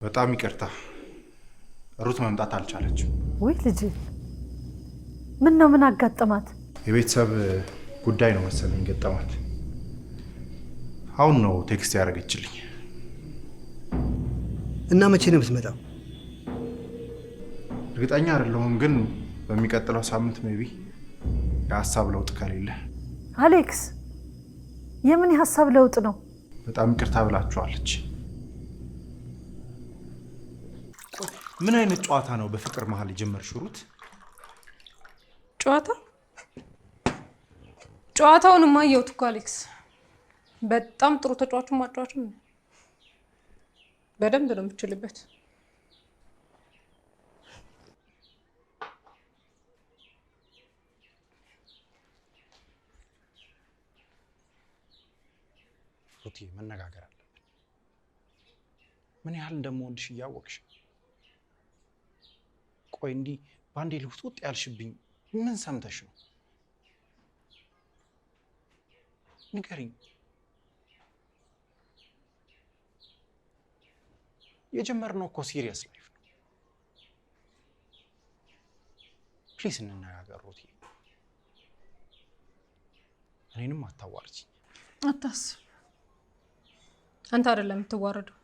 በጣም ይቅርታ፣ ሩት መምጣት አልቻለችም። ውይ ልጅ፣ ምን ነው? ምን አጋጠማት? የቤተሰብ ጉዳይ ነው መሰለኝ ገጠማት። አሁን ነው text ያደረገችልኝ። እና መቼ ነው የምትመጣው? እርግጠኛ አይደለሁም፣ ግን በሚቀጥለው ሳምንት maybe፣ የሀሳብ ለውጥ ከሌለ። አሌክስ፣ የምን የሀሳብ ለውጥ ነው? በጣም ይቅርታ ብላችኋለች። ምን አይነት ጨዋታ ነው በፍቅር መሀል የጀመርሽው ሩት? ጨዋታ ጨዋታውንማ አየሁት እኮ አሌክስ። በጣም ጥሩ ተጫዋችም አጫዋችም ነው። በደንብ ነው የምችልበት። ሩቲ፣ መነጋገር አለብን። ምን ያህል እንደምወድሽ እያወቅሽ፣ ቆይ እንዲህ በአንዴ ልውጥውጥ ያልሽብኝ ምን ሰምተሽ ነው? ንገሪኝ። የጀመርነው እኮ serious life ነው። Please እንነጋገር ሩቲ። እኔንም አታዋርጂኝ። አታስብ። አንተ አይደለም የምትዋረደው፣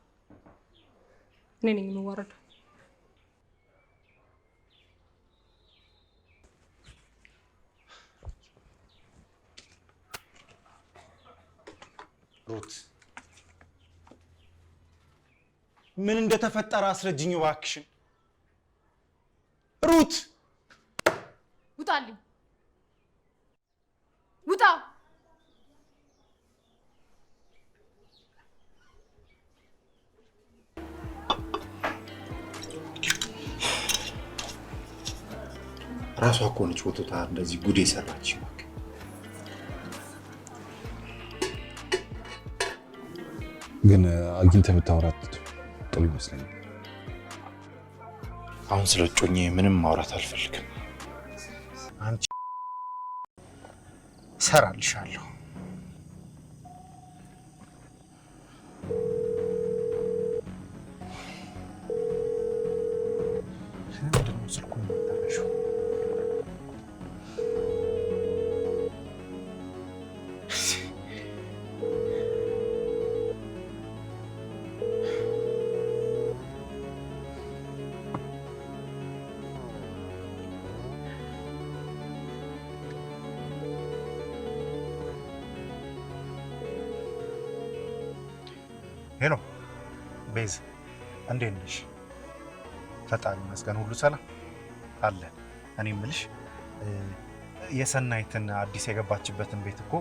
እኔ ነኝ የምዋረደው። ሩት፣ ምን እንደተፈጠረ አስረጅኝ እባክሽን። ሩት። ውጣልኝ! ውጣ! ራሷ እኮ ነች ወጥታ እንደዚህ ጉድ የሰራች። እባክህ። ግን አግኝተህ ብታወራት ጥሩ ይመስለኛል። አሁን ስለ እጮኛዬ ምንም ማውራት አልፈልግም። አንቺ፣ እሰራልሻለሁ። ለምንድን ነው ስልኩን የማታነሺው? Hello ቤዝ፣ እንዴት ነሽ? ፈጣሪ ይመስገን፣ ሁሉ ሰላም አለ። እኔ የምልሽ፣ የሰናይትን አዲስ የገባችበትን ቤት እኮ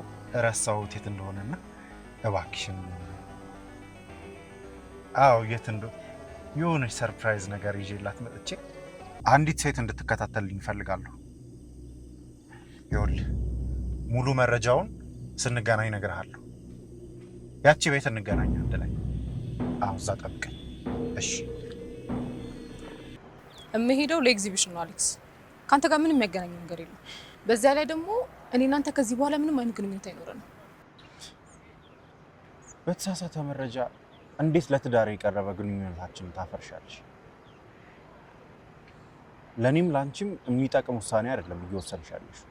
ረሳሁት የት እንደሆነና እባክሽን፣ አዎ፣ የት እንደ የሆነች surprise ነገር ይዤላት መጥቼ አንዲት ሴት እንድትከታተልልኝ እፈልጋለሁ። ይኸውልህ፣ ሙሉ መረጃውን ስንገናኝ እነግርሃለሁ። ያቺ ቤት እንገናኝ አንድ ላይ። አሁን እዛ ጠብቀኝ እሺ? የምሄደው ለኤግዚቢሽን ነው አሌክስ። ከአንተ ጋር ምንም የሚያገናኝ ነገር የለም። በዚያ ላይ ደግሞ እኔ እናንተ ከዚህ በኋላ ምንም አይነት ግንኙነት አይኖረንም። በተሳሳተ መረጃ እንዴት ለትዳር የቀረበ ግንኙነታችንን ታፈርሻለሽ? ለእኔም ለአንቺም የሚጠቅም ውሳኔ አይደለም እየወሰንሽ ያለሽው።